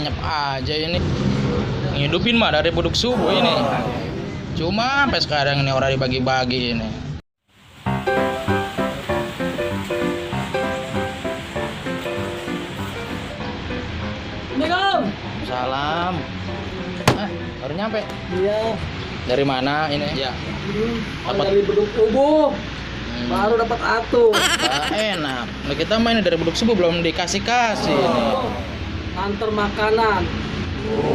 anyep aja ini. Ngidupin mah dari buduk subuh ini. Cuma sampai sekarang ini orang dibagi-bagi ini. Assalamualaikum. Salam. Baru nyampe. Iya. Dari mana ini? Ya. Dapat Dari beduk subuh. Baru dapat atu. enak. Nah, kita main dari buduk subuh belum dikasih-kasih ini. Antar makanan.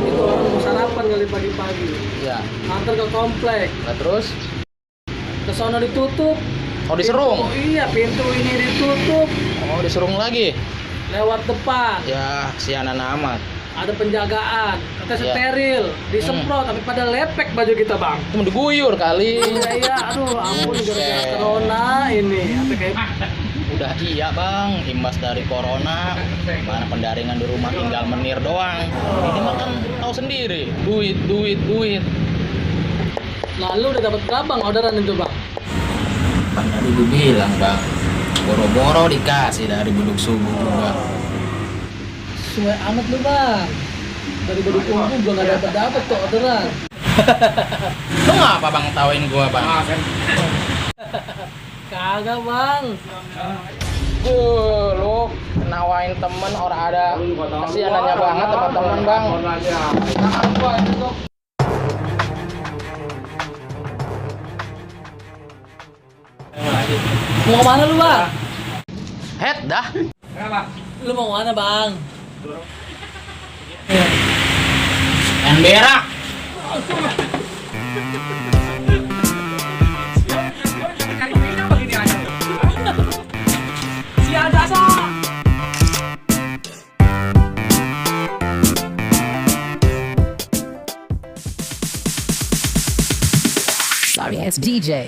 Itu orang mau sarapan kali pagi-pagi. Ya. Antar ke komplek. Nah, terus Ke sono ditutup. oh diserung. Oh iya, pintu ini ditutup. Oh diserung lagi. Lewat depan. Ya, sianan amat. Ada penjagaan. Kita Iya. steril. Disemprot tapi pada lepek baju kita, Bang. Cuma diguyur kali. Iya, aduh, ampun gara-gara corona ini. Apa kayak Udah iya bang, imbas dari corona, mana pendaringan di rumah tinggal menir doang. Ini mah kan tahu sendiri, duit. lalu udah dapat berapa Bang orderan itu, Bang? Kan tadi gue bilang bang, boro-boro dikasih dari buduk subuh juga. Sesuai amat lu, Bang. Dari beduk subuh gua nggak dapat tuh orderan. Lu ngapa bang tawain gua bang? Kagak, Bang. Lu nawain temen orang ada kasihanannya banget sama temen bang. Mau mana lu, Bang? Head dah. Lu mau mana, Bang? En berak. Siada sa. Sorry, it's DJ.